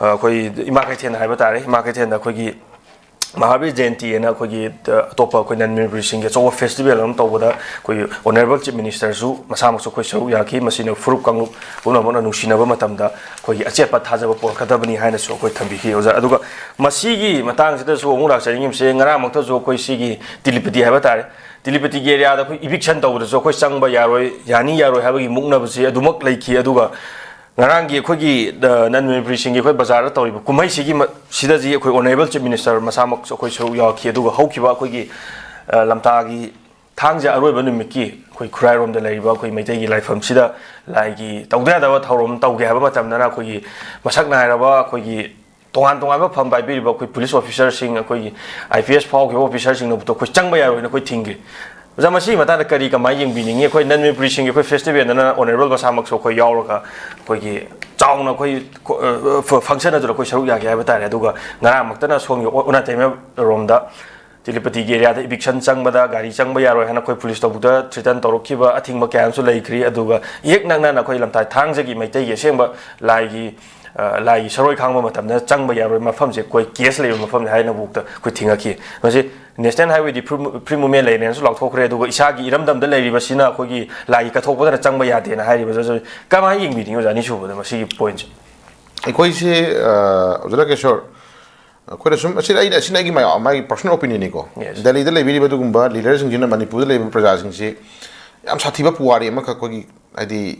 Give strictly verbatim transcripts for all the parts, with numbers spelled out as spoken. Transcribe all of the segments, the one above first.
ꯑꯩꯈꯣꯏ ꯏꯃꯥ ꯀꯩꯊꯦꯜ ꯍꯥꯏꯕ ꯇꯥꯔꯦ, ꯏꯃꯥ ꯀꯩꯊꯦꯜꯗ ꯑꯩꯈꯣꯏꯒꯤ ꯃꯍꯥꯕꯤꯔ ꯖꯌꯟꯇꯤ ꯍꯥꯏꯅ ꯑꯩꯈꯣꯏꯒꯤ, ꯑ, ꯑꯇꯣꯞꯄ ꯑꯩꯈꯣꯏ ꯅꯟ ꯃꯅꯤꯄꯨꯔꯤꯁꯤꯡꯒꯤ ꯑꯆꯧꯕ ꯐꯦꯁꯇꯤꯚꯦꯜ ꯑꯃ ꯇꯧꯕꯗ ꯑꯩꯈꯣꯏꯒꯤ ꯑꯣꯅꯔꯦꯕꯜ ꯆꯤꯐ ꯃꯤꯅꯤꯁꯇꯔꯁꯨ ꯃꯁꯥꯃꯛꯁꯨ ꯑꯩꯈꯣꯏ ꯁꯔꯨꯛ ꯌꯥꯈꯤ꯫ ꯃꯁꯤꯅ ꯐꯨꯔꯨꯞ ꯀꯥꯡꯂꯨꯞ ꯄꯨꯝꯅꯃꯛꯅ ꯅꯨꯡꯁꯤꯅꯕ ꯃꯇꯝꯗ ꯑꯩꯈꯣꯏꯒꯤ ꯑꯆꯦꯠꯄ ꯊꯥꯖꯕ ꯄꯨꯔꯛꯀꯗꯕꯅꯤ ꯍꯥꯏꯅꯁꯨ ꯑꯩꯈꯣꯏ ꯊꯝꯕꯤꯈꯤ, ꯑꯣꯖꯥ꯫ ꯑꯗꯨꯒ ꯃꯁꯤꯒꯤ ꯃꯇꯥꯡꯁꯤꯗꯁꯨ ꯑꯃꯨꯛ ꯂꯥꯛꯆꯅꯤꯡꯉꯤꯕꯁꯦ, ꯉꯔꯥꯡꯃꯛꯇꯁꯨ ꯑꯩꯈꯣꯏ ꯁꯤꯒꯤ ꯇꯤꯂꯤꯄꯇꯤ ꯍꯥꯏꯕ ꯇꯥꯔꯦ, ꯇꯤꯂꯤꯄꯇꯤꯒꯤ ꯑꯦꯔꯤꯌꯥꯗ ꯑꯩꯈꯣꯏ ꯏꯚꯤꯛꯁꯟ ꯇꯧꯕꯗꯁꯨ ꯑꯩꯈꯣꯏ ꯆꯪꯕ ꯌꯥꯔꯣꯏ, ꯌꯥꯅꯤ ꯌꯥꯔꯣꯏ ꯍꯥꯏꯕꯒꯤ ꯃꯨꯛꯅꯕꯁꯤ ꯑꯗꯨꯃꯛ ꯂꯩꯈꯤ꯫ ꯑꯗꯨꯒ ꯉꯔꯥꯡꯒꯤ ꯑꯩꯈꯣꯏꯒꯤ, ꯑ, ꯅꯟ ꯃꯅꯤꯄꯨꯔꯤꯁꯤꯡꯒꯤ ꯑꯩꯈꯣꯏ ꯕꯖꯥꯔꯗ ꯇꯧꯔꯤꯕ ꯀꯨꯝꯍꯩꯁꯤꯒꯤ ꯃ-, ꯁꯤꯗꯁꯤ ꯑꯩꯈꯣꯏ ꯑꯣꯅꯔꯦꯕꯜ ꯆꯤꯐ ꯃꯤꯅꯤꯁꯇꯔ ꯃꯁꯥꯃꯛꯁꯨ ꯑꯩꯈꯣꯏ ꯁꯔꯨꯛ ꯌꯥꯎꯈꯤ꯫ ꯑꯗꯨꯒ ꯍꯧꯈꯤꯕ ꯑꯩꯈꯣꯏꯒꯤ, ꯑ, ꯂꯝꯇꯥꯒꯤ ꯊꯥꯡꯖ ꯑꯔꯣꯏꯕ ꯅꯨꯃꯤꯠꯀꯤ ꯑꯩꯈꯣꯏ ꯈꯨꯔꯥꯏꯔꯣꯝꯗ ꯂꯩꯔꯤꯕ ꯑꯩꯈꯣꯏ ꯃꯩꯇꯩꯒꯤ ꯂꯥꯏꯐꯝꯁꯤꯗ ꯂꯥꯏꯒꯤ ꯇꯧꯗ ꯌꯥꯗꯕ ꯊꯧꯔꯝ ꯇꯧꯒꯦ ꯍꯥꯏꯕ ꯃꯇꯝꯗꯅ ꯑꯩꯈꯣꯏꯒꯤ ꯃꯁꯛ ꯅꯥꯏꯔꯕ ꯑꯩꯈꯣꯏꯒꯤ ꯇꯣꯉꯥꯟ ꯇꯣꯉꯥꯟꯕ ꯐꯝ ꯄꯥꯏꯕꯤꯔꯤꯕ ꯑꯩꯈꯣꯏ ꯄꯨꯂꯤꯁ ꯑꯣꯐꯤꯁꯥꯔꯁꯤꯡ, ꯑꯩꯈꯣꯏꯒꯤ ꯑꯥꯏ ꯄꯤ ꯑꯦꯁ ꯐꯥꯎꯈꯤꯕ ꯑꯣꯐꯤꯁꯥꯔꯁꯤꯡꯅꯕꯨ ꯑꯩꯈꯣꯏ ꯆꯪꯕ ꯌꯥꯔꯣꯏꯅ ꯑꯩꯈꯣꯏ ꯊꯤꯡꯈ꯭ꯔꯦ꯫ ꯑꯣꯖꯥ, ꯃꯁꯤꯒꯤ ꯃꯇꯥꯡꯗ ꯀꯔꯤ, ꯀꯃꯥꯏꯅ ꯌꯦꯡꯕꯤꯅꯤꯡꯉꯤ? ꯑꯩꯈꯣꯏ ꯅꯟ ꯃꯅꯤꯄꯨꯔꯤꯁꯤꯡꯒꯤ ꯑꯩꯈꯣꯏ ꯐꯦꯁꯇꯤꯚꯦꯜꯗꯅ ꯑꯣꯅꯔꯦꯕꯜ ꯃꯁꯥꯃꯛꯁꯨ ꯑꯩꯈꯣꯏ ꯌꯥꯎꯔꯒ ꯑꯩꯈꯣꯏꯒꯤ ꯆꯥꯎꯅ ꯑꯩꯈꯣꯏ ꯀꯣ-, ꯑ, ꯐ-, ꯐꯪꯁꯟ ꯑꯗꯨꯗ ꯑꯩꯈꯣꯏ ꯁꯔꯨꯛ ꯌꯥꯒꯦ ꯍꯥꯏꯕ ꯇꯥꯔꯦ꯫ ꯑꯗꯨꯒ ꯉꯔꯥꯡꯃꯛꯇꯅ ꯁꯣꯝꯒꯤ ꯑꯣ-, ꯑꯣꯟꯅ ꯇꯩꯅꯔꯣꯝꯗ ꯇꯤꯂꯤꯄꯇꯤꯒꯤ ꯑꯦꯔꯤꯌꯥꯗ ꯏꯚꯤꯛꯁꯟ ꯆꯪꯕꯗ, ꯒꯥꯔꯤ ꯆꯪꯕ ꯌꯥꯔꯣꯏ ꯍꯥꯏꯅ ꯑꯩꯈꯣꯏ ꯄꯨꯂꯤꯁ ꯇꯧꯕꯨꯛꯇ ꯊ꯭ꯔꯤꯇꯟ ꯇꯧꯔꯛꯈꯤꯕ, ꯑꯊꯤꯡꯕ ꯀꯌꯥ ꯑꯃꯁꯨ ꯂꯩꯈ꯭ꯔꯤ꯫ ꯑꯗꯨꯒ ꯏꯍꯦꯛ ꯅꯛꯅꯅ ꯑꯩꯈꯣꯏ ꯂꯝꯇꯥ ꯊꯥꯡꯖꯒꯤ ꯃꯩꯇꯩꯒꯤ ꯑꯁꯦꯡꯕ ꯂꯥꯏꯒꯤ, ꯑ, ꯂꯥꯏꯒꯤ ꯁꯔꯣꯏ ꯈꯥꯡꯕ ꯃꯇꯝꯗ ꯆꯪꯕ ꯌꯥꯔꯣꯏ, ꯃꯐꯝꯁꯦ ꯑꯩꯈꯣꯏ ꯀꯦꯁ ꯂꯩꯕ ꯃꯐꯝꯅꯤ ꯍꯥꯏꯅꯕꯨꯛꯇ ꯑꯩꯈꯣꯏ ꯊꯤꯡꯉꯛꯈꯤ꯫ ꯃꯁꯤ ꯅꯦꯁꯅꯦꯜ ꯍꯥꯏꯋꯦꯗꯤ ꯐ꯭ꯔꯤ ꯃꯨ-, ꯐ꯭ꯔꯤ ꯃꯨꯚꯃꯦꯟ ꯂꯩꯔꯦꯅꯁꯨ ꯂꯥꯎꯊꯣꯛꯈ꯭ꯔꯦ, ꯑꯗꯨꯒ ꯏꯁꯥꯒꯤ ꯏꯔꯝꯗꯝꯗ ꯂꯩꯔꯤꯕꯁꯤꯅ ꯑꯩꯈꯣꯏꯒꯤ ꯂꯥꯏꯒꯤ ꯀꯠꯊꯣꯛꯄꯗꯅ ꯆꯪꯕ ꯌꯥꯗꯦꯅ ꯍꯥꯏꯔꯤꯕꯁꯤꯁꯨ ꯀꯃꯥꯏꯅ ꯌꯦꯡꯕꯤꯅꯤꯡꯉꯤ, ꯑꯣꯖꯥ? ꯑꯅꯤꯁꯨꯕꯗ ꯃꯁꯤꯒꯤ ꯄꯣꯏꯟꯠꯁꯦ꯫ ꯑꯩꯈꯣꯏꯁꯦ, ꯑ, ꯑꯣꯖꯥ ꯔꯥꯀꯦꯁꯣꯔ, ꯑꯩꯈꯣꯏꯅ ꯁꯨꯝ, ꯑꯁꯤ ꯑꯩꯅ, ꯑꯁꯤꯅ ꯑꯩꯒꯤ ꯃꯌꯥꯝ, ꯃꯥꯒꯤ ꯄꯔꯁꯣꯅꯦꯜ ꯑꯣꯄꯤꯅꯤꯌꯟꯅꯤꯀꯣ꯫ Yes. ꯗꯦꯜꯂꯤꯗ ꯂꯩꯕꯤꯔꯤꯕ ꯑꯗꯨꯒꯨꯝꯕ ꯂꯤꯗꯔꯁꯤꯡꯁꯤꯅ ꯃꯅꯤꯄꯨꯔꯗ ꯂꯩꯔꯤꯕ ꯄ꯭ꯔꯖꯥꯁꯤꯡꯁꯤ ꯌꯥꯝ ꯁꯥꯊꯤꯕ ꯄꯨꯋꯥꯔꯤ ꯑꯃꯈꯛ, ꯑꯩꯈꯣꯏꯒꯤ, ꯍꯥꯏꯗꯤ,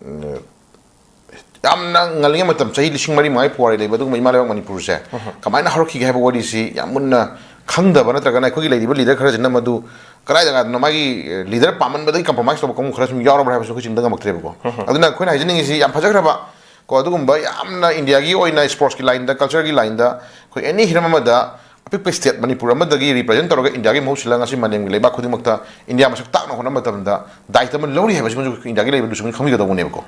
ꯎꯝ, ꯌꯥꯝꯅ ꯉꯜꯂꯤꯉꯩ ꯃꯇꯝ, ꯆꯍꯤ ꯂꯤꯁꯤꯡ ꯃꯔꯤ ꯃꯉꯥꯒꯤ ꯄꯨꯋꯥꯔꯤ ꯂꯩꯕ ꯑꯗꯨꯒꯨꯝꯕ ꯏꯃꯥ ꯂꯩꯕꯥꯛ ꯃꯅꯤꯄꯨꯔꯁꯦ ꯀꯃꯥꯏꯅ ꯍꯧꯔꯛꯈꯤꯒꯦ ꯍꯥꯏꯕ ꯋꯥꯔꯤꯁꯤ ꯌꯥꯝ ꯃꯨꯟꯅ ꯈꯪꯗꯕ, ꯅꯠꯇ꯭ꯔꯒꯅ ꯑꯩꯈꯣꯏꯒꯤ ꯂꯩꯔꯤꯕ ꯂꯤꯗꯔ ꯈꯔꯁꯤꯅ ꯃꯗꯨ ꯀꯗꯥꯏ ꯖꯒꯥꯗꯅꯣ, ꯃꯥꯒꯤ, ꯑ, ꯂꯤꯗꯔ ꯄꯥꯝꯃꯟꯕꯗꯒꯤ ꯀꯝꯄ꯭ꯔꯣꯃꯥꯏꯁ ꯇꯧꯕ ꯀꯥꯡꯕꯨ ꯈꯔ ꯁꯨꯝ ꯌꯥꯎꯔꯕ꯭ꯔꯥ ꯍꯥꯏꯕꯁꯨ ꯑꯩꯈꯣꯏ ꯆꯤꯡꯅꯕ ꯉꯝꯃꯛꯇ꯭ꯔꯦꯕꯀꯣ꯫ ꯑꯗꯨꯅ ꯑꯩꯈꯣꯏꯅ ꯍꯥꯏꯖꯅꯤꯡꯉꯤꯁꯤ, ꯌꯥꯝ ꯐꯖꯈ꯭ꯔꯕ ꯀꯣ, ꯑꯗꯨꯒꯨꯝꯕ ꯌꯥꯝꯅ ꯏꯟꯗꯤꯌꯥꯒꯤ ꯑꯣꯏꯅ ꯁ꯭ꯄꯣꯔꯠꯁꯀꯤ ꯂꯥꯏꯟꯗ, ꯀꯜꯆꯔꯒꯤ ꯂꯥꯏꯟꯗ, ꯑꯩꯈꯣꯏ ꯑꯦꯅꯤ ꯍꯤꯔꯝ ꯑꯃꯗ ꯑꯄꯤꯛꯄ ꯁ꯭ꯇꯦꯠ ꯃꯅꯤꯄꯨꯔ ꯑꯃꯗꯒꯤ ꯔꯤꯄ꯭ꯔꯖꯦꯟ ꯇꯧꯔꯒ ꯏꯟꯗꯤꯌꯥꯒꯤ ꯃꯍꯨꯠ ꯁꯤꯜꯂꯒ ꯉꯁꯤ ꯃꯥꯂꯦꯝꯒꯤ ꯂꯩꯕꯥꯛ ꯈꯨꯗꯤꯡꯃꯛꯇ ꯏꯟꯗꯤꯌꯥ ꯃꯁꯛ ꯇꯥꯛꯅ ꯍꯣꯠꯅꯕ ꯃꯇꯝꯗ ꯗꯥꯏꯇ ꯑꯃ ꯂꯧꯔꯤ ꯍꯥꯏꯕꯁꯤꯃꯁꯨ ꯏꯟꯗꯤꯌꯥꯒꯤ ꯂꯩꯕ ꯂꯨꯆꯤꯡꯕꯁꯤꯡꯅ ꯈꯪꯕꯤꯒꯗꯧꯕꯅꯦꯕꯀꯣ꯫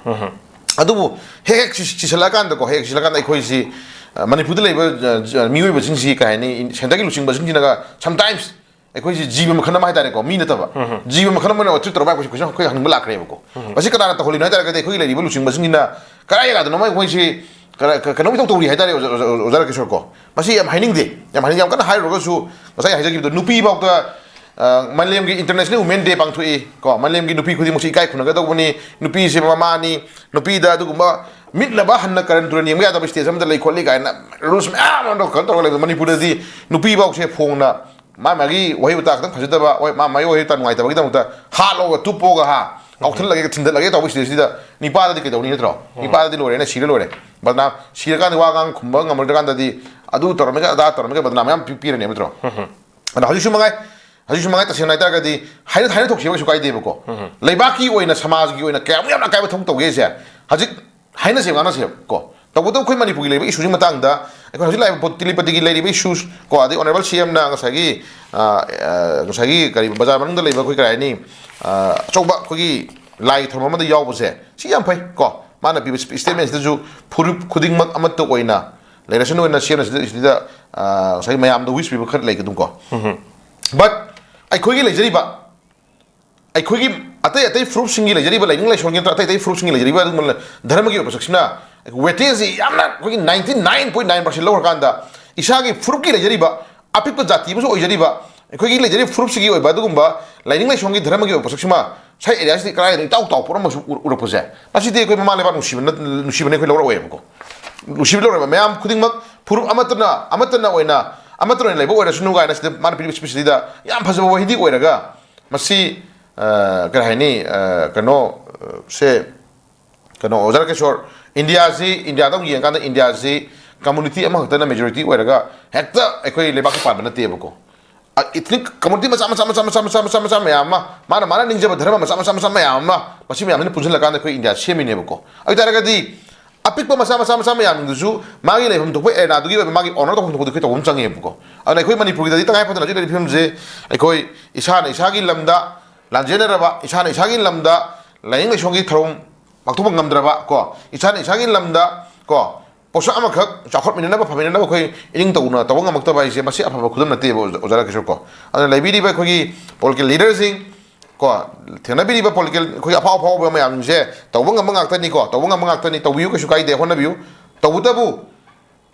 ꯑꯗꯨꯕꯨ ꯍꯦꯛ ꯍꯦꯛ ꯁꯤ-, ꯁꯤꯁꯜꯂꯛꯑꯀꯥꯟꯗꯀꯣ, ꯍꯦꯛ ꯍꯦꯛ ꯁꯤꯁꯜꯂꯛꯑꯀꯥꯟꯗ ꯑꯩꯈꯣꯏꯁꯤ, ꯑ, ꯃꯅꯤꯄꯨꯔꯗ ꯂꯩꯕ, ꯑ, ꯑ, ꯃꯤꯑꯣꯏꯕꯁꯤꯡꯁꯤ, ꯀꯩ ꯍꯥꯏꯅꯤ, ꯏꯟ-, ꯁꯦꯟꯇꯔꯒꯤ ꯂꯨꯆꯤꯡꯕꯁꯤꯡꯁꯤꯅꯒ ꯁꯝꯇꯥꯏꯝꯁ ꯑꯩꯈꯣꯏꯁꯤ ꯖꯤꯕ ꯃꯈꯜ ꯑꯃ ꯍꯥꯏꯇꯥꯔꯦꯀꯣ, ꯃꯤ ꯅꯠꯇꯕ, ꯖꯤꯕ ꯃꯈꯜ ꯑꯃ ꯑꯣꯏꯅ ꯇ꯭ꯔꯤꯠ ꯇꯧꯔꯕ ꯑꯩꯈꯣꯏꯁꯤ ꯀꯣꯏꯁꯟ ꯑꯩꯈꯣꯏ ꯍꯪꯅꯤꯡꯕ ꯂꯥꯛꯈ꯭ꯔꯦꯕꯀꯣ꯫ ꯃꯁꯤ ꯀꯅꯥꯅ ꯇꯧꯍꯜꯂꯤꯅꯣ ꯍꯥꯏ ꯇꯥꯔꯒꯗꯤ ꯑꯩꯈꯣꯏꯒꯤ ꯂꯩꯔꯤꯕ ꯂꯨꯆꯤꯡꯕꯁꯤꯡꯁꯤꯅ ꯀꯗꯥꯏ ꯖꯒꯥꯗꯅꯣꯃ ꯑꯩꯈꯣꯏꯁꯤ ꯀꯩꯅꯣꯝ ꯏꯇꯧ ꯇꯧꯔꯤ ꯍꯥꯏꯇꯥꯔꯦ ꯑꯣꯖꯥ ꯔꯥꯀꯦꯁꯣꯔ ꯀꯣ꯫ ꯃꯁꯤ ꯌꯥꯝ ꯍꯥꯏꯅꯤꯡꯗꯦ, ꯌꯥꯝ ꯍꯥꯏꯅꯤꯡ ꯌꯥꯝ ꯀꯟꯅ ꯍꯥꯏꯔꯨꯔꯒꯁꯨ ꯉꯁꯥꯏ ꯍꯥꯏꯖꯈꯤꯕꯗꯣ ꯅꯨꯄꯤ ꯐꯥꯎꯗ ꯃꯥꯂꯦꯝꯒꯤ International Women Day ꯄꯥꯡꯊꯣꯛꯏ ꯀꯣ꯫ ꯃꯥꯂꯦꯝꯒꯤ ꯅꯨꯄꯤ ꯈꯨꯗꯤꯡꯃꯛꯁꯤ ꯏꯀꯥꯏ ꯈꯨꯝꯅꯒꯗꯧꯕꯅꯤ, ꯅꯨꯄꯤꯁꯦ ꯃꯃꯥꯅꯤ, ꯅꯨꯄꯤꯗ ꯑꯗꯨꯒꯨꯝꯕ ꯃꯤꯠꯅꯕ ꯍꯟꯅ ꯀꯔꯟ ꯇꯨꯔꯟ ꯌꯦꯡꯕ ꯌꯥꯗꯕ stage ꯑꯃꯗ ꯂꯩ ꯈꯣꯠꯂꯤ ꯀꯥꯏꯅ rules ꯃꯌꯥꯝ ꯑꯃ ꯀꯩꯅꯣ ꯇꯧꯔꯒ ꯂꯩꯕ ꯃꯅꯤꯄꯨꯔꯗꯗꯤ ꯅꯨꯄꯤꯐꯥꯎꯁꯦ ꯐꯣꯡꯅ ꯃꯥ ꯃꯥꯒꯤ ꯋꯥꯍꯩ ꯋꯥꯇꯥ ꯈꯤꯇꯪ ꯐꯖꯗꯕ, ꯍꯣꯏ, ꯃꯥ ꯃꯥꯒꯤ ꯋꯥꯍꯩ ꯋꯥꯇꯥ ꯅꯨꯡꯉꯥꯏꯇꯕꯒꯤꯗꯃꯛꯇ ꯍꯥꯠꯂꯣꯒ ꯇꯨꯞꯄꯣꯒ ꯍꯥ ꯀꯥꯎꯊꯠꯂꯒꯦ ꯊꯤꯟꯗꯠꯂꯒꯦ ꯇꯧꯕ stage ꯁꯤꯗ ꯅꯤꯄꯥꯗꯗꯤ ꯀꯩꯗꯧꯅꯤ ꯅꯠꯇ꯭ꯔꯣ? ꯅꯤꯄꯥꯗꯗꯤ ꯂꯣꯏꯔꯦꯅ ꯁꯤꯔ ꯂꯣꯏꯔꯦ꯫ ꯕꯗꯅꯥꯝ ꯁꯤꯔꯀꯥꯟꯗ ꯋꯥ ꯉꯥꯡ ꯈꯨꯝꯕ ꯉꯝꯃꯛꯇ꯭ꯔꯀꯥꯟꯗꯗꯤ ꯑꯗꯨ ꯇꯧꯔꯝꯃꯒ ꯑꯗꯥ ꯇꯧꯔꯝꯃꯒ ꯕꯗꯅꯥꯝ ꯃꯌꯥꯝ ꯄꯤ- ꯄꯤꯔꯅꯦꯕ ꯅꯠꯇ꯭ꯔꯣ? ꯑꯗꯣ ꯍꯧꯖꯤꯛꯁꯨ ꯃꯉꯥꯏ, ꯍꯧꯖꯤꯛꯁꯨ ꯃꯉꯥꯏ ꯇꯁꯦꯡꯅ ꯍꯥꯏꯇꯥꯔꯒꯗꯤ ꯍꯥꯏꯅ ꯍꯥꯏꯅ ꯊꯣꯛꯈꯤꯕ ꯀꯩꯁꯨ ꯀꯥꯏꯗꯦꯕꯀꯣ꯫ ꯂꯩꯕꯥꯛꯀꯤ ꯑꯣꯏꯅ ꯁꯃꯥꯖꯒꯤ ꯑꯣꯏꯅ ꯀꯌꯥꯃꯨꯛ ꯌꯥꯝꯅ ꯑꯀꯥꯏꯕ ꯊꯕꯛ ꯇꯧꯒꯦꯁꯦ ꯍꯧꯖꯤꯛ ꯍꯥꯏꯅꯁꯦꯕ ꯉꯥꯡꯅꯁꯦꯕ ꯀꯣ꯫ ꯇꯧꯕꯇꯕꯨ ꯑꯩꯈꯣꯏ ꯃꯅꯤꯄꯨꯔꯒꯤ ꯂꯩꯔꯤꯕ issue ꯁꯤꯒꯤ ꯃꯇꯥꯡꯗ ꯑꯩꯈꯣꯏ ꯍꯧꯖꯤꯛ ꯂꯥꯛꯏꯕ ꯄꯣꯠ- ꯇꯤꯂꯤꯄꯇꯤꯒꯤ ꯂꯩꯔꯤꯕ issues ꯀꯣ, ꯑꯗꯩ Honourable C M ꯅ ꯉꯁꯥꯏꯒꯤ ꯑ, ꯑ, ꯉꯁꯥꯏꯒꯤ ꯀꯔꯤ ꯕꯖꯥꯔ ꯃꯅꯨꯡꯗ ꯂꯩꯕ ꯑꯩꯈꯣꯏ ꯀꯔꯤ ꯍꯥꯏꯅꯤ, ꯑ, ꯑꯆꯧꯕ ꯑꯩꯈꯣꯏꯒꯤ ꯂꯥꯏ ꯊꯧꯔꯝ ꯑꯃꯗ ꯌꯥꯎꯕꯁꯦ ꯁꯤ ꯌꯥꯝ ꯐꯩ ꯀꯣ꯫ ꯃꯥꯅ ꯄꯤꯕ statement ꯁꯤꯗꯁꯨ ꯐꯨꯔꯨꯞ ꯈꯨꯗꯤꯡꯃꯛ ꯑꯃꯠꯇ ꯑꯣꯏꯅ ꯂꯩꯔꯁꯅꯨ ꯍꯥꯏꯅ ꯁꯤ ꯑꯦꯝꯅ ꯁꯤꯗ, ꯁꯤꯗ, ꯑ, ꯉꯁꯥꯏꯒꯤ ꯃꯌꯥꯝꯗ wish ꯄꯤꯕ ꯈꯔ ꯂꯩ ꯑꯗꯨꯝ ꯀꯣ꯫ But ꯑꯩꯈꯣꯏꯒꯤ ꯂꯩꯖꯔꯤꯕ ꯑꯩꯈꯣꯏꯒꯤ ꯑꯇꯩ ꯑꯇꯩ ꯐꯨꯔꯨꯞꯁꯤꯡꯒꯤ ꯂꯩꯖꯔꯤꯕ ꯂꯥꯏꯅꯤꯡ ꯂꯥꯏꯁꯣꯟꯒꯤ ꯅꯠꯇ꯭ꯔ ꯑꯇꯩ ꯑꯇꯩ ꯐꯨꯔꯨꯞꯁꯤꯡꯒꯤ ꯂꯩꯖꯔꯤꯕ ꯑꯗꯨꯒꯨꯝꯕ ꯙꯔꯃꯒꯤ ꯑꯣꯏꯕ ꯁꯛꯁꯤꯅ weightage ꯁꯤ ꯌꯥꯝꯅ ꯑꯩꯈꯣꯏꯒꯤ ninety nine point nine percent ꯂꯧꯈ꯭ꯔꯀꯥꯟꯗ ꯏꯁꯥꯒꯤ ꯐꯨꯔꯨꯞꯀꯤ ꯂꯩꯖꯔꯤꯕ ꯑꯄꯤꯛꯄ ꯖꯥꯇꯤ ꯑꯃꯁꯨ ꯑꯣꯏꯖꯔꯤꯕ ꯑꯩꯈꯣꯏꯒꯤ ꯂꯩꯖꯔꯤꯕ ꯐꯨꯔꯨꯞꯁꯤꯒꯤ ꯑꯣꯏꯕ ꯑꯗꯨꯒꯨꯝꯕ ꯂꯥꯏꯅꯤꯡ ꯂꯥꯏꯁꯣꯟꯒꯤ ꯙꯔꯃꯒꯤ ꯑꯣꯏꯕ ꯄꯣꯠꯁꯛꯁꯤꯃ ꯉꯁꯥꯏ area ꯁꯤꯗꯤ ꯀꯗꯥꯏꯗ ꯏꯇꯥꯎ ꯇꯥꯎ ꯄꯣꯠ ꯑꯃꯁꯨ ꯎꯔꯛꯄꯁꯦ, ꯃꯁꯤꯗꯤ ꯑꯩꯈꯣꯏ ꯃꯃꯥ ꯂꯩꯕꯥꯛ ꯅꯨꯡꯁꯤꯕꯅ ꯅꯨꯡꯁꯤꯕꯅ ꯑꯩꯈꯣꯏ ꯂꯧꯔꯛꯑꯣꯏꯕꯀꯣ꯫ ꯅꯨꯡꯁꯤꯕ ꯂꯧꯔꯣꯏꯕ꯫ ꯃꯌꯥꯝ ꯈꯨꯗꯤꯡꯃꯛ ꯐꯨꯔꯨꯞ ꯑꯃꯠꯇꯅ ꯑꯃꯠꯇꯅ ꯑꯣꯏꯅ ꯑꯃꯠꯇꯅ ꯑꯣꯏꯅ ꯂꯩꯕ ꯑꯣꯏꯔꯁꯅꯨ ꯀꯥꯏꯅ ꯁꯤꯗ ꯃꯥꯅ ꯄꯤꯔꯤꯕ speech ꯁꯤꯗ ꯌꯥꯝ ꯐꯖꯕ ꯋꯥꯍꯩꯗꯤ ꯑꯣꯏꯔꯒ ꯃꯁꯤ, ꯑ, ꯀꯔꯤ ꯍꯥꯏꯅꯤ, ꯑ, ꯀꯩꯅꯣ, ꯑ, ꯁꯦ, ꯀꯩꯅꯣ, ꯑꯣꯖꯥ ꯀꯤꯁꯣꯔ, ꯏꯟꯗꯤꯌꯥꯁꯤ, ꯏꯟꯗꯤꯌꯥꯗ ꯑꯃꯨꯛ ꯌꯦꯡꯉꯀꯥꯟꯗ ꯏꯟꯗꯤꯌꯥꯁꯤ community ꯑꯃꯈꯛꯇꯅ majority ꯑꯣꯏꯔꯒ ꯍꯦꯛꯇ ꯑꯩꯈꯣꯏ ꯂꯩꯕꯥꯛꯀꯤ ꯄꯥꯟꯕ ꯅꯠꯇꯦꯕꯀꯣ꯫ ꯑ, ethnic community ꯃꯆꯥ ꯃꯆꯥ ꯃꯆꯥ ꯃꯆꯥ ꯃꯆꯥ ꯃꯆꯥ ꯃꯆꯥ ꯃꯌꯥꯝ ꯑꯃ, ꯃꯥꯅ ꯃꯥꯅ ꯅꯤꯡꯖꯕ ꯙꯔꯃ ꯃꯆꯥ ꯃꯆꯥ ꯃꯆꯥ ꯃꯌꯥꯝ ꯑꯃ, ꯃꯁꯤ ꯃꯌꯥꯝꯁꯤꯅ ꯄꯨꯟꯁꯤꯜꯂꯀꯥꯟꯗ ꯑꯩꯈꯣꯏ ꯏꯟꯗꯤꯌꯥ ꯁꯦꯝꯃꯤꯅꯦꯕꯀꯣ꯫ ꯑꯗꯨ ꯑꯣꯏ ꯇꯥꯔꯒꯗꯤ ꯑꯄꯤꯛꯄ ꯃꯆꯥ ꯃꯆꯥ ꯃꯆꯥ ꯃꯌꯥꯝꯗꯨꯁꯨ ꯃꯥꯒꯤ ꯂꯩꯐꯝ ꯊꯣꯛꯄ arenaꯗꯨꯒꯤ ꯑꯣꯏꯕ ꯃꯥꯒꯤ honour ꯇꯧꯐꯝ ꯊꯣꯛꯄꯗꯨ ꯑꯩꯈꯣꯏ ꯇꯧꯕ ꯑꯃ ꯆꯪꯉꯦꯕꯀꯣ꯫ ꯑꯗꯨꯅ ꯑꯩꯈꯣꯏ ꯃꯅꯤꯄꯨꯔꯒꯤꯗꯗꯤ ꯇꯉꯥꯏ ꯐꯗꯅ ꯍꯧꯖꯤꯛ ꯂꯩꯔꯤꯕ ꯐꯤꯕꯝꯁꯦ ꯑꯩꯈꯣꯏ ꯏꯁꯥꯅ ꯏꯁꯥꯒꯤ ꯂꯝꯗ ꯂꯥꯟꯖꯦꯟꯅꯔꯕ, ꯏꯁꯥꯅ ꯏꯁꯥꯒꯤ ꯂꯝꯗ ꯂꯥꯏꯅꯤꯡ ꯂꯥꯏꯁꯣꯟꯒꯤ ꯊꯧꯔꯝ ꯄꯥꯡꯊꯣꯛꯄ ꯉꯝꯗ꯭ꯔꯕ ꯀꯣ, ꯏꯁꯥꯅ ꯏꯁꯥꯒꯤ ꯂꯝꯗ ꯀꯣ, ꯄꯣꯠꯁꯛ ꯑꯃꯈꯛ ꯆꯥꯎꯈꯠꯃꯤꯟꯅꯅꯕ, ꯐꯃꯤꯟꯅꯅꯕ ꯑꯩꯈꯣꯏ ꯏꯅꯤꯡ ꯇꯧꯅ ꯇꯧꯕ ꯉꯝꯃꯛꯇꯕ ꯍꯥꯏꯁꯦ ꯃꯁꯤ ꯑꯐꯕ ꯈꯨꯗꯝ ꯅꯠꯇꯦꯕ, ꯑꯣꯖꯥ ꯔꯥꯀꯦꯁꯣꯔ ꯀꯣ꯫ ꯑꯗꯨꯅ ꯂꯩꯕꯤꯔꯤꯕ ꯑꯩꯈꯣꯏꯒꯤ political leaderꯁꯤꯡ ꯀꯣ, ꯊꯦꯡꯅꯕꯤꯔꯤꯕ political ꯑꯩꯈꯣꯏꯒꯤ ꯑꯐꯥꯎ ꯑꯐꯥꯎꯕ ꯃꯌꯥꯝꯁꯤꯡꯁꯦ ꯇꯧꯕ ꯉꯝꯕ ꯉꯥꯛꯇꯅꯤꯀꯣ, ꯇꯧꯕ ꯉꯝꯕ ꯉꯥꯛꯇꯅꯤ, ꯇꯧꯕꯤꯌꯨ, ꯀꯩꯁꯨ ꯀꯥꯏꯗꯦ, ꯍꯣꯠꯅꯕꯤꯌꯨ꯫ ꯇꯧꯕꯇꯕꯨ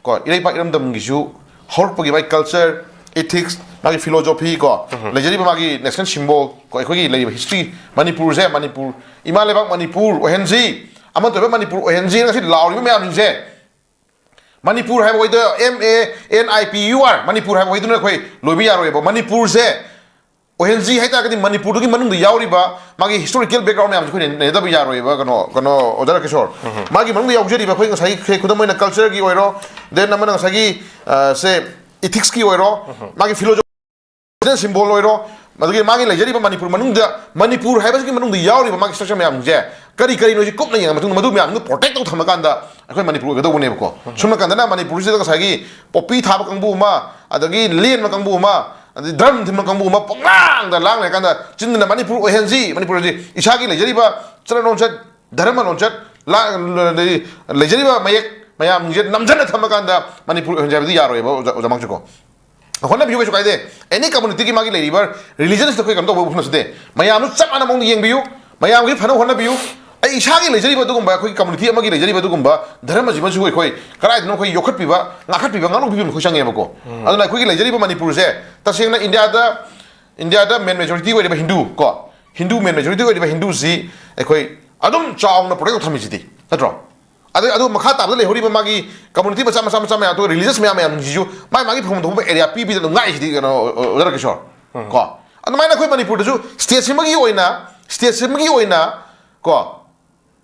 ꯀꯣ, ꯏꯔꯩꯄꯥꯛ ꯏꯔꯝꯗꯝꯒꯤꯁꯨ ꯍꯧꯔꯛꯄꯒꯤ ꯃꯥꯒꯤ culture, ethics, ꯃꯥꯒꯤ philosophy ꯀꯣ, ꯂꯩꯖꯔꯤꯕ ꯃꯥꯒꯤ national symbol ꯀꯣ, ꯑꯩꯈꯣꯏꯒꯤ ꯂꯩꯔꯤꯕ history, ꯃꯅꯤꯄꯨꯔꯁꯦ, ꯃꯅꯤꯄꯨꯔ, ꯏꯃꯥ ꯂꯩꯕꯥꯛ ꯃꯅꯤꯄꯨꯔ ꯑꯣꯏꯍꯟꯁꯤ, ꯑꯃꯠꯇ ꯑꯣꯏꯕ ꯃꯅꯤꯄꯨꯔ ꯑꯣꯏꯍꯟꯁꯤ ꯉꯁꯤ ꯂꯥꯎꯔꯤꯕ ꯃꯌꯥꯝꯁꯤꯡꯁꯦ, ꯃꯅꯤꯄꯨꯔ ꯍꯥꯏꯕ ꯋꯥꯍꯩꯗꯣ, M A N I P U R, Manipur ꯍꯥꯏꯕ ꯋꯥꯍꯩꯗꯨꯅ ꯑꯩꯈꯣꯏ ꯂꯣꯏꯕ ꯌꯥꯔꯣꯏꯕ꯫ ꯃꯅꯤꯄꯨꯔꯁꯦ ꯑꯣꯏꯍꯟꯁꯤ ꯍꯥꯏꯇꯥꯔꯒꯗꯤ ꯃꯅꯤꯄꯨꯔꯗꯨꯒꯤ ꯃꯅꯨꯡꯗ ꯌꯥꯎꯔꯤꯕ ꯃꯥꯒꯤ historical background ꯃꯌꯥꯝꯁꯦ ꯑꯩꯈꯣꯏꯅ ꯅꯩꯅꯗꯕ ꯌꯥꯔꯣꯏꯕ꯫ ꯀꯩꯅꯣ, ꯀꯩꯅꯣ, ꯑꯣꯖꯥ ꯔꯥꯀꯦꯁꯣꯔ, ꯃꯥꯒꯤ ꯃꯅꯨꯡꯗ ꯌꯥꯎꯖꯔꯤꯕ ꯑꯩꯈꯣꯏ ꯉꯁꯥꯏꯒꯤ, ꯈꯨꯗꯝ ꯑꯣꯏꯅ, cultureꯒꯤ ꯑꯣꯏꯔꯣ, then ꯑꯃꯅ ꯉꯁꯥꯏꯒꯤ, ꯑ, ꯁꯦ, ethicsꯀꯤ ꯑꯣꯏꯔꯣ, ꯃꯥꯒꯤ philosophy symbol ꯑꯣꯏꯔꯣ, ꯑꯗꯨꯒꯤ ꯃꯥꯒꯤ ꯂꯩꯖꯔꯤꯕ ꯃꯅꯤꯄꯨꯔ ꯃꯅꯨꯡꯗ, ꯃꯅꯤꯄꯨꯔ ꯍꯥꯏꯕꯁꯤꯒꯤ ꯃꯅꯨꯡꯗ ꯌꯥꯎꯔꯤꯕ ꯃꯥꯒꯤ structure ꯃꯌꯥꯝꯁꯦ ꯀꯔꯤ ꯀꯔꯤꯅꯣꯁꯤ ꯀꯨꯞꯅ ꯌꯦꯡꯉ ꯃꯇꯨꯡꯗ ꯃꯗꯨ ꯃꯌꯥꯝꯗꯨ protect ꯇꯧ ꯊꯝꯃꯀꯥꯟꯗ ꯑꯩꯈꯣꯏ ꯃꯅꯤꯄꯨꯔ ꯑꯣꯏꯒꯗꯧꯕꯅꯦꯕꯀꯣ꯫ ꯁꯨꯝ ꯅꯥꯀꯟꯗꯅ ꯃꯅꯤꯄꯨꯔꯁꯤꯗ ꯉꯁꯥꯏꯒꯤ ꯄꯣꯄꯤ ꯊꯥꯕ ꯀꯥꯡꯕꯨ ꯑꯃ, ꯑꯗꯒꯤ ꯂꯦꯟꯕ ꯀꯥꯡꯕꯨ ꯑꯃ, ꯑꯗꯩ drum ꯊꯤꯟꯕ ꯀꯥꯡꯕꯨ ꯑꯃ ꯄꯪꯂꯥꯡꯗ ꯂꯥꯡ ꯂꯩꯔꯀꯥꯟꯗ ꯆꯤꯟꯗꯅ "ꯃꯅꯤꯄꯨꯔ ꯑꯣꯏꯍꯟꯁꯤ, ꯃꯅꯤꯄꯨꯔ ꯑꯣꯏꯍꯟꯁꯤ", ꯏꯁꯥꯒꯤ ꯂꯩꯖꯔꯤꯕ ꯆꯠꯅ ꯂꯣꯟꯆꯠ, ꯙꯔꯃ ꯂꯣꯟꯆꯠ, ꯂꯥ-, ꯑꯗꯩ ꯂꯩꯖꯔꯤꯕ ꯃꯌꯦꯛ ꯃꯌꯥꯝꯁꯦ ꯅꯝꯖꯟꯅ ꯊꯝꯃꯀꯥꯟꯗ ꯃꯅꯤꯄꯨꯔ ꯑꯣꯏꯍꯟꯁꯤ ꯍꯥꯏꯕꯗꯤ ꯌꯥꯔꯣꯏꯕ, ꯑꯣꯖꯥ, ꯑꯣꯖꯥ ꯃꯥꯡꯁꯨꯀꯣ꯫ ꯍꯣꯠꯅꯕꯤꯌꯨ, ꯀꯩꯁꯨ ꯀꯥꯏꯗꯦ꯫ Any communityꯒꯤ ꯃꯥꯒꯤ ꯂꯩꯔꯤꯕ religionsꯇ ꯑꯩꯈꯣꯏ ꯀꯩꯅꯣ ꯇꯧꯕ ꯎꯐꯝ ꯅꯠꯆꯗꯦ꯫ ꯃꯌꯥꯝꯗꯨ ꯆꯞ ꯃꯥꯟꯅ ꯃꯑꯣꯡꯗ ꯌꯦꯡꯕꯤꯌꯨ, ꯃꯌꯥꯝꯒꯤ ꯐꯅꯕ ꯍꯣꯠꯅꯕꯤꯌꯨ꯫ ꯑꯩ ꯏꯁꯥꯒꯤ ꯂꯩꯖꯔꯤꯕ ꯑꯗꯨꯒꯨꯝꯕ, ꯑꯩꯈꯣꯏꯒꯤ community ꯑꯃꯒꯤ ꯂꯩꯖꯔꯤꯕ ꯑꯗꯨꯒꯨꯝꯕ ꯙꯔꯃꯁꯤꯃꯁꯨ ꯑꯩꯈꯣꯏ ꯀꯗꯥꯏꯗꯅꯣ ꯑꯩꯈꯣꯏ ꯌꯣꯛꯈꯠꯄꯤꯕ, ꯉꯥꯛꯈꯠꯄꯤꯕ, ꯉꯥꯛꯂꯣꯛꯄꯤꯕ ꯑꯃ ꯑꯩꯈꯣꯏ ꯆꯪꯉꯦꯕꯀꯣ꯫ ꯑꯗꯨꯅ ꯑꯩꯈꯣꯏꯒꯤ ꯂꯩꯖꯔꯤꯕ ꯃꯅꯤꯄꯨꯔꯁꯦ ꯇꯁꯦꯡꯅ ꯏꯟꯗꯤꯌꯥꯗ, ꯏꯟꯗꯤꯌꯥꯗ main majority ꯑꯣꯏꯔꯤꯕ ꯍꯤꯟꯗꯨ ꯀꯣ, ꯍꯤꯟꯗꯨ main majority ꯑꯣꯏꯔꯤꯕ ꯍꯤꯟꯗꯨꯁꯤ ꯑꯩꯈꯣꯏ ꯑꯗꯨꯝ ꯆꯥꯎꯅ protect ꯇꯧ ꯊꯝꯃꯤꯁꯤꯗꯤ, ꯅꯠꯇ꯭ꯔꯣ? ꯑꯗꯩ ꯑꯗꯨ ꯃꯈꯥ ꯇꯥꯕꯗ ꯂꯩꯍꯧꯔꯤꯕ ꯃꯥꯒꯤ community ꯃꯆꯥ ꯃꯆꯥ ꯃꯆꯥ ꯃꯌꯥꯝ, ꯑꯗꯨꯒ religious ꯃꯌꯥꯝ ꯃꯌꯥꯝꯁꯤꯁꯨ ꯃꯥꯏ ꯃꯥꯒꯤ ꯐꯪꯐꯝ ꯊꯣꯛꯄ area ꯄꯤꯕꯤꯗꯅ ꯑꯗꯨꯝ ꯉꯥꯛꯏꯁꯤꯗꯤ, ꯀꯩꯅꯣ, ꯑꯣꯖꯥ ꯔꯥꯀꯦꯁꯣꯔ꯫ ꯀꯣ, ꯑꯗꯨꯃꯥꯏꯅ ꯑꯩꯈꯣꯏ ꯃꯅꯤꯄꯨꯔꯗꯁꯨ stateꯁꯤꯃꯒꯤ ꯑꯣꯏꯅ, stateꯁꯤꯃꯒꯤ ꯑꯣꯏꯅ, ꯀꯣ,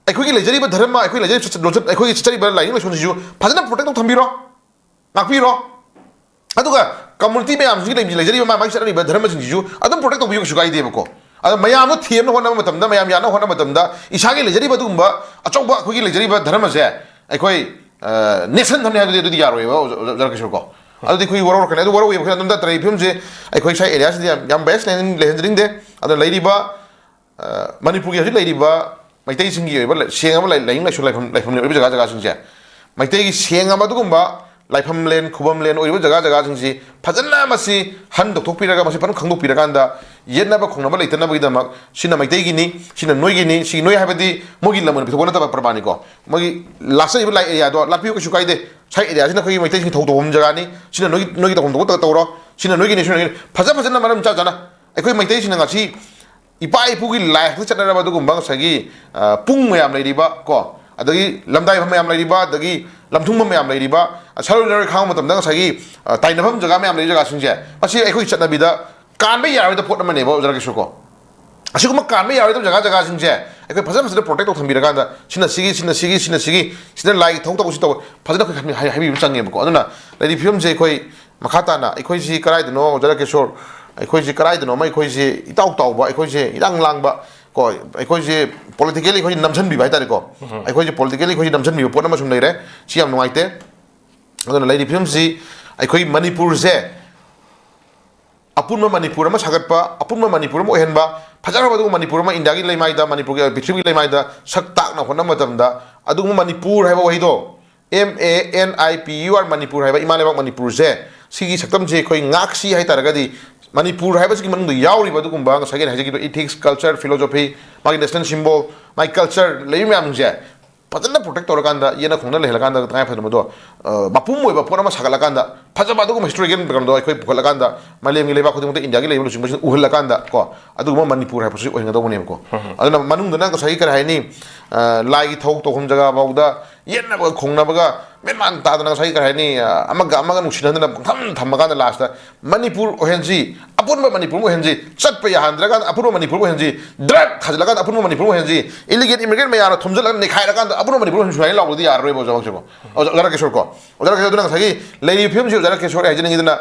ꯑꯩꯈꯣꯏꯒꯤ ꯂꯩꯖꯔꯤꯕ ꯙꯔꯃ, ꯑꯩꯈꯣꯏ ꯂꯩꯖꯔꯤꯕ ꯆꯠ-, ꯂꯣꯟꯆꯠ, ꯑꯩꯈꯣꯏꯒꯤ ꯆꯠꯆꯔꯤꯕ ꯂꯥꯏꯅꯤꯡ ꯂꯥꯏꯁꯣꯟꯁꯤꯁꯨ ꯐꯖꯅ protect ꯇꯧ ꯊꯝꯕꯤꯔꯣ, ꯉꯥꯛꯄꯤꯔꯣ꯫ ꯑꯗꯨꯒ community ꯃꯌꯥꯝꯁꯤꯒꯤ ꯂꯩ-, ꯂꯩꯖꯔꯤꯕ ꯃꯥ ꯃꯥꯒꯤ ꯆꯠꯅꯔꯤꯕ ꯙꯔꯃꯁꯤꯡꯁꯤꯁꯨ ꯑꯗꯨꯝ protect ꯇꯧꯕꯤꯌꯨ, ꯀꯩꯁꯨ ꯀꯥꯏꯗꯦꯕꯀꯣ꯫ ꯑꯗꯣ ꯃꯌꯥꯝꯗꯣ ꯊꯦꯝꯅ ꯍꯣꯠꯅꯕ ꯃꯇꯝꯗ, ꯃꯌꯥꯝ ꯌꯥꯅꯕ ꯍꯣꯠꯅꯕ ꯃꯇꯝꯗ ꯏꯁꯥꯒꯤ ꯂꯩꯖꯔꯤꯕ ꯑꯗꯨꯒꯨꯝꯕ ꯑꯆꯧꯕ ꯑꯩꯈꯣꯏꯒꯤ ꯂꯩꯖꯔꯤꯕ ꯙꯔꯃꯁꯦ ꯑꯩꯈꯣꯏ, ꯑ, ꯅꯦꯠꯁꯟ ꯊꯝꯅꯤ ꯍꯥꯏꯕꯗꯤ ꯑꯗꯨꯗꯤ ꯌꯥꯔꯣꯏꯕ, ꯑꯣꯖꯥ, ꯑꯣꯖꯥ ꯔꯥꯀꯦꯁꯣꯔ ꯀꯣ꯫ ꯑꯗꯨꯗꯤ ꯑꯩꯈꯣꯏ ꯋꯥꯔꯧꯔꯛꯀꯅꯤ꯫ ꯑꯗꯨ ꯋꯥꯔꯧꯏꯕ ꯑꯩꯈꯣꯏꯅ ꯑꯗꯨꯝ ꯅꯠꯇ꯭ꯔꯦ, ꯐꯤꯕꯝꯁꯦ ꯑꯩꯈꯣꯏ ꯁ꯭ꯋꯥꯏ areaꯁꯤꯗꯤ ꯌꯥꯝ, ꯌꯥꯝ bias ꯂꯩꯍꯟ-, ꯂꯩꯍꯟꯖꯅꯤꯡꯗꯦ꯫ ꯑꯗꯣ ꯂꯩꯔꯤꯕ, ꯑ, ꯃꯅꯤꯄꯨꯔꯒꯤ ꯍꯧꯖꯤꯛ ꯂꯩꯔꯤꯕ ꯃꯩꯇꯩꯁꯤꯡꯒꯤ ꯑꯣꯏꯕ ꯂꯥꯏ-, ꯁꯦꯡꯉꯕ ꯂꯥꯏ-, ꯂꯥꯏꯅꯤꯡ ꯂꯥꯏꯁꯣꯟ ꯂꯥꯏꯐꯝ, ꯂꯥꯏꯐꯝ ꯑꯣꯏꯕ ꯖꯒꯥ ꯖꯒꯥꯁꯤꯡꯁꯦ, ꯃꯩꯇꯩꯒꯤ ꯁꯦꯡꯉꯕ ꯑꯗꯨꯒꯨꯝꯕ ꯂꯥꯏꯐꯝꯂꯦꯟ, ꯈꯨꯕꯝꯂꯦꯟ ꯑꯣꯏꯔꯤꯕ ꯖꯒꯥ ꯖꯒꯥꯁꯤꯡꯁꯤ ꯐꯖꯅ ꯃꯁꯤ ꯍꯟꯗꯣꯛꯊꯣꯛꯄꯤꯔꯒ, ꯃꯁꯤ ꯐꯖꯅ ꯈꯪꯗꯣꯛꯄꯤꯔꯀꯥꯟꯗ, ꯌꯦꯠꯅꯕ ꯈꯣꯡꯅꯕ ꯂꯩꯇꯅꯕꯒꯤꯗꯃꯛ, ꯁꯤꯅ ꯃꯩꯇꯩꯒꯤꯅꯤ, ꯁꯤꯅ ꯅꯣꯏꯒꯤꯅꯤ, ꯁꯤ ꯅꯣꯏ ꯍꯥꯏꯕꯗꯤ ꯃꯣꯏꯒꯤ ꯂꯝ ꯑꯣꯏꯅ ꯄꯤꯊꯣꯛꯄ ꯅꯠꯇꯕ ꯄ꯭ꯔꯃꯥꯟꯅꯤꯀꯣ꯫ ꯃꯣꯏꯒꯤ ꯂꯥꯁ ꯆꯠꯂꯤꯕ ꯂꯥꯏ ꯑꯦꯔꯤꯌꯥꯗꯣ ꯂꯥꯛꯄꯤꯌꯨ, ꯀꯩꯁꯨ ꯀꯥꯏꯗꯦ꯫ ꯁꯥꯏ ꯑꯦꯔꯤꯌꯥꯁꯤꯅ ꯑꯩꯈꯣꯏꯒꯤ ꯃꯩꯇꯩꯁꯤꯡ ꯊꯧ ꯇꯧꯐꯝ ꯖꯒꯥꯅꯤ, ꯁꯤꯅ ꯅꯣꯏꯒꯤ, ꯅꯣꯏꯒꯤ ꯇꯧꯐꯝ ꯊꯣꯛꯄ ꯇꯧꯔꯣ, ꯁꯤꯅ ꯅꯣꯏꯒꯤꯅꯤ, ꯁꯤꯅ ꯅꯣꯏꯒꯤꯅꯤ, ꯐꯖ ꯐꯖꯅ ꯃꯔꯝ ꯆꯥ ꯆꯥꯅ ꯑꯩꯈꯣꯏ ꯃꯩꯇꯩꯁꯤꯡꯅ ꯉꯁꯤ ꯏꯄꯥ ꯏꯄꯨꯒꯤ ꯂꯥꯏ ꯍꯥꯛꯇꯛ ꯆꯠꯅꯔꯕ ꯑꯗꯨꯒꯨꯝꯕ ꯉꯁꯥꯏꯒꯤ, ꯑ, ꯄꯨꯡ ꯃꯌꯥꯝ ꯂꯩꯔꯤꯕ ꯀꯣ, ꯑꯗꯒꯤ ꯂꯝꯗꯥꯏꯐꯝ ꯃꯌꯥꯝ ꯂꯩꯔꯤꯕ, ꯑꯗꯒꯤ ꯂꯝꯊꯨꯡꯐꯝ ꯃꯌꯥꯝ ꯂꯩꯔꯤꯕ, ꯑ, ꯁꯔꯨ ꯂꯩꯔꯣꯏ ꯈꯥꯡꯕ ꯃꯇꯝꯗ ꯉꯁꯥꯏꯒꯤ, ꯑ, ꯇꯥꯏꯅꯐꯝ ꯖꯒꯥ ꯃꯌꯥꯝ ꯂꯩꯔꯤꯕ ꯖꯒꯥꯁꯤꯡꯁꯦ, ꯃꯁꯤ ꯑꯩꯈꯣꯏ ꯆꯠꯅꯕꯤꯗ ꯀꯥꯟꯕ ꯌꯥꯔꯣꯏꯗꯕ ꯄꯣꯠ ꯑꯃꯅꯦꯕ, ꯑꯣꯖꯥ ꯔꯥꯀꯦꯁꯣꯔ ꯀꯣ꯫ ꯑꯁꯤꯒꯨꯝꯕ ꯀꯥꯟꯕ ꯌꯥꯔꯣꯏꯗꯕ ꯖꯒꯥ ꯖꯒꯥꯁꯤꯡꯁꯦ ꯑꯩꯈꯣꯏ ꯐꯖ ꯐꯖꯅ ꯄ꯭ꯔꯣꯇꯦꯛ ꯇꯧ ꯊꯝꯕꯤꯔꯀꯥꯟꯗ, ꯁꯤꯅ ꯁꯤꯒꯤ, ꯁꯤꯅ ꯁꯤꯒꯤ, ꯁꯤꯅ ꯁꯤꯒꯤ, ꯁꯤꯅ ꯂꯥꯏꯒꯤ ꯊꯧ ꯇꯧꯕ ꯁꯤ ꯇꯧꯕ, ꯐꯖꯅ ꯑꯩꯈꯣꯏ ꯍꯥꯏ-, ꯍꯥꯏꯕꯤꯕ ꯆꯪꯉꯦꯕꯀꯣ꯫ ꯑꯗꯨꯅ ꯂꯩꯔꯤꯕ ꯐꯤꯕꯝꯁꯦ ꯑꯩꯈꯣꯏ ꯃꯈꯥ ꯇꯥꯅ ꯑꯩꯈꯣꯏꯁꯤ ꯀꯗꯥꯏꯗꯅꯣ, ꯑꯣꯖꯥ ꯔꯥꯀꯦꯁꯣꯔ, ꯑꯩꯈꯣꯏꯁꯤ ꯀꯗꯥꯏꯗꯅꯣꯃ ꯑꯩꯈꯣꯏꯁꯤ ꯏꯇꯥꯎ ꯇꯥꯎꯕ, ꯑꯩꯈꯣꯏꯁꯤ ꯏꯔꯥꯡ ꯂꯥꯡꯕ ꯀꯣ, ꯑꯩꯈꯣꯏꯁꯤ politically ꯑꯩꯈꯣꯏꯁꯤ ꯅꯝꯁꯤꯟꯕꯤꯕ ꯍꯥꯏꯇꯥꯔꯦꯀꯣ꯫ ꯑꯩꯈꯣꯏꯁꯤ politically ꯑꯩꯈꯣꯏꯁꯤ ꯅꯝꯁꯤꯟꯕꯤꯕ ꯄꯣꯠ ꯑꯃ ꯁꯨꯝ ꯂꯩꯔꯦ꯫ ꯁꯤ ꯌꯥꯝ ꯅꯨꯡꯉꯥꯏꯇꯦ꯫ ꯑꯗꯨꯅ ꯂꯩꯔꯤꯕ ꯐꯤꯕꯝꯁꯤ ꯑꯩꯈꯣꯏ ꯃꯅꯤꯄꯨꯔꯁꯦ ꯑꯄꯨꯟꯕ ꯃꯅꯤꯄꯨꯔ ꯑꯃ ꯁꯥꯒꯠꯄ, ꯑꯄꯨꯟꯕ ꯃꯅꯤꯄꯨꯔ ꯑꯃ ꯑꯣꯏꯍꯟꯕ, ꯐꯖꯈ꯭ꯔꯕ ꯑꯗꯨꯒꯨꯝꯕ ꯃꯅꯤꯄꯨꯔ ꯑꯃ ꯏꯟꯗꯤꯌꯥꯒꯤ ꯂꯩꯃꯥꯏꯗ, ꯃꯅꯤꯄꯨꯔꯒꯤ, ꯄ꯭ꯔꯤꯊꯤꯕꯤꯒꯤ ꯂꯩꯃꯥꯏꯗ ꯁꯛ ꯇꯥꯛꯅ ꯍꯣꯠꯅꯕ ꯃꯇꯝꯗ, ꯑꯗꯨꯒꯨꯝꯕ ꯃꯅꯤꯄꯨꯔ ꯍꯥꯏꯕ ꯋꯥꯍꯩꯗꯣ, M A N I P U R, Manipur ꯍꯥꯏꯕ ꯏꯃꯥ ꯂꯩꯕꯥꯛ ꯃꯅꯤꯄꯨꯔꯁꯦ, ꯁꯤꯒꯤ ꯁꯛꯇꯝꯁꯦ ꯑꯩꯈꯣꯏ ꯉꯥꯛꯁꯤ ꯍꯥꯏ ꯇꯥꯔꯒꯗꯤ, ꯃꯅꯤꯄꯨꯔ ꯍꯥꯏꯕꯁꯤꯒꯤ ꯃꯅꯨꯡꯗ ꯌꯥꯎꯔꯤꯕ ꯑꯗꯨꯒꯨꯝꯕ ꯉꯁꯥꯏꯒꯤ ꯑꯩꯅ ꯍꯥꯏꯖꯈꯤꯕ ethics, culture, philosophy, ꯃꯥꯒꯤ national symbol, ꯃꯥꯒꯤ culture ꯂꯩꯕ ꯃꯌꯥꯝꯁꯦ ꯐꯖꯅ protect ꯇꯧꯔꯀꯥꯟꯗ, ꯌꯦꯠꯅ ꯈꯣꯡꯅ ꯂꯩꯍꯜꯂꯀꯥꯟꯗ, ꯇꯉꯥꯏ ꯐꯗꯅ ꯃꯗꯣ, ꯑ, ꯃꯄꯨꯝ ꯑꯣꯏꯕ ꯄꯣꯠ ꯑꯃ ꯁꯥꯒꯠꯂꯀꯥꯟꯗ, ꯐꯖꯕ ꯑꯗꯨꯒꯨꯝꯕ historical background ꯗꯣ ꯑꯩꯈꯣꯏ ꯄꯨꯈꯠꯂꯀꯥꯟꯗ, ꯃꯥꯂꯦꯝꯒꯤ ꯂꯩꯕꯥꯛ ꯈꯨꯗꯤꯡꯃꯛꯇ, ꯏꯟꯗꯤꯌꯥꯒꯤ ꯂꯩꯕ ꯂꯨꯆꯤꯡꯕꯁꯤꯡ ꯎꯍꯜꯂꯀꯥꯟꯗ ꯀꯣ, ꯑꯗꯨꯒꯨꯝꯕ ꯃꯅꯤꯄꯨꯔ ꯍꯥꯏꯕꯁꯤ ꯑꯣꯏꯍꯟꯒꯗꯧꯕꯅꯦꯕꯀꯣ꯫ ꯑꯗꯨꯅ ꯃꯅꯨꯡꯗꯅ ꯉꯁꯥꯏꯒꯤ ꯀꯔꯤ ꯍꯥꯏꯅꯤ, ꯑ, ꯂꯥꯏꯒꯤ ꯊꯧ ꯇꯧꯐꯝ ꯖꯒꯥ ꯐꯥꯎꯗ ꯌꯦꯠꯅꯕꯒ ꯈꯣꯡꯅꯕꯒ ꯃꯦꯟꯃꯥꯟ ꯇꯥꯗꯅ, ꯉꯁꯥꯏꯒꯤ ꯀꯔꯤ ꯍꯥꯏꯅꯤ, ꯑ, ꯑꯃꯒ ꯑꯃꯒ ꯅꯨꯡꯁꯤꯅꯗꯅ ꯄꯪꯊꯝ ꯊꯝꯃꯀꯥꯟꯗ last ꯇ ꯃꯅꯤꯄꯨꯔ ꯑꯣꯏꯍꯟꯁꯤ, ꯑꯄꯨꯟꯕ ꯃꯅꯤꯄꯨꯔ ꯑꯃ ꯑꯣꯏꯍꯟꯁꯤ, ꯆꯠꯄ ꯌꯥꯍꯟꯗ꯭ꯔꯀꯥꯟꯗ ꯑꯄꯨꯟꯕ ꯃꯅꯤꯄꯨꯔ ꯑꯃ ꯑꯣꯏꯍꯟꯁꯤ, drug ꯊꯥꯖꯤꯜꯂꯀꯥꯟꯗ ꯑꯄꯨꯟꯕ ꯃꯅꯤꯄꯨꯔ ꯑꯃ ꯑꯣꯏꯍꯟꯁꯤ, illegal immigrant ꯃꯌꯥꯝꯅ ꯊꯨꯝꯖꯤꯜꯂꯒ ꯅꯩꯈꯥꯏꯔꯀꯥꯟꯗ ꯑꯄꯨꯟꯕ ꯃꯅꯤꯄꯨꯔ ꯑꯃ ꯑꯣꯏꯍꯟꯁꯤ ꯍꯥꯏꯅ ꯂꯥꯎꯕꯗꯤ ꯌꯥꯔꯔꯣꯏꯕ, ꯑꯣꯖꯥ ꯃꯛꯁꯦꯀꯣ꯫ ꯑꯣꯖꯥ, ꯑꯣꯖꯥ ꯔꯥꯀꯦꯁꯣꯔ ꯀꯣ꯫ ꯑꯣꯖꯥ ꯔꯥꯀꯦꯁꯣꯔ, ꯑꯗꯨꯅ ꯉꯁꯥꯏꯒꯤ ꯂꯩꯔꯤꯕ ꯐꯤꯕꯝꯁꯤ ꯑꯣꯖꯥ ꯔꯥꯀꯦꯁꯣꯔ ꯍꯥꯏꯖꯅꯤꯡꯉꯤꯗꯅ,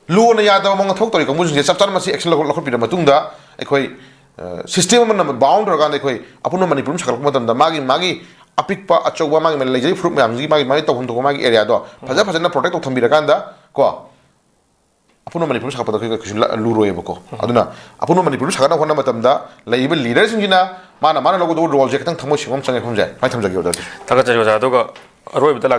ꯂꯨꯅ ꯌꯥꯗꯕ ꯃꯑꯣꯡꯗ ꯊꯕꯛ ꯇꯧꯔꯤ ꯀꯥꯡꯕꯨꯁꯤꯡꯁꯦ ꯆꯞ ꯆꯥꯅ ꯃꯁꯤ action ꯂꯧꯈꯠ-, ꯂꯧꯈꯠꯄꯤꯔ ꯃꯇꯨꯡꯗ ꯑꯩꯈꯣꯏ, ꯑ, system ꯑꯃꯅ bound ꯇꯧꯔꯀꯥꯟꯗ ꯑꯩꯈꯣꯏ ꯑꯄꯨꯟꯕ ꯃꯅꯤꯄꯨꯔ ꯑꯃ ꯁꯥꯒꯠꯂꯛꯄ ꯃꯇꯝꯗ ꯃꯥꯒꯤ, ꯃꯥꯒꯤ ꯑꯄꯤꯛꯄ ꯑꯆꯧꯕ ꯃꯥꯒꯤ ꯂꯩꯖꯔꯤꯕ ꯐꯨꯔꯨꯞ ꯃꯌꯥꯝꯁꯤꯒꯤ ꯃꯥꯒꯤ, ꯃꯥꯒꯤ ꯇꯧꯐꯝ ꯊꯣꯛꯄ ꯃꯥꯒꯤ area ꯗꯣ ꯐꯖ ꯐꯖꯅ protect ꯇꯧ ꯊꯝꯕꯤꯔꯀꯥꯟꯗ ꯀꯣ, ꯑꯄꯨꯟꯕ ꯃꯅꯤꯄꯨꯔ ꯁꯥꯒꯠꯄꯗ ꯑꯩꯈꯣꯏ ꯀꯩꯁꯨ ꯂ-, ꯂꯨꯔꯣꯏꯕꯀꯣ꯫ ꯑꯗꯨꯅ ꯑꯄꯨꯟꯕ ꯃꯅꯤꯄꯨꯔ ꯁꯥꯒꯠꯅꯕ ꯍꯣꯠꯅꯕ ꯃꯇꯝꯗ ꯂꯩꯔꯤꯕ leader ꯁꯤꯡꯁꯤꯅ ꯃꯥꯅ, ꯃꯥꯅ ꯂꯧꯒꯗꯧꯕ role ꯁꯦ ꯈꯤꯇꯪ ꯊꯃꯣꯏ ꯁꯦꯡꯕ ꯑꯃ ꯆꯪꯉꯦ ꯈꯟꯖꯩ꯫ ꯃꯥꯏ ꯊꯝꯖꯒꯦ ꯑꯣꯖꯥ꯫ ꯊꯥꯒꯠꯆꯔꯤ ꯑꯣꯖꯥ꯫ ꯑꯗꯨꯒ ꯑꯔꯣꯏꯕꯗ ꯂꯥꯛꯆ-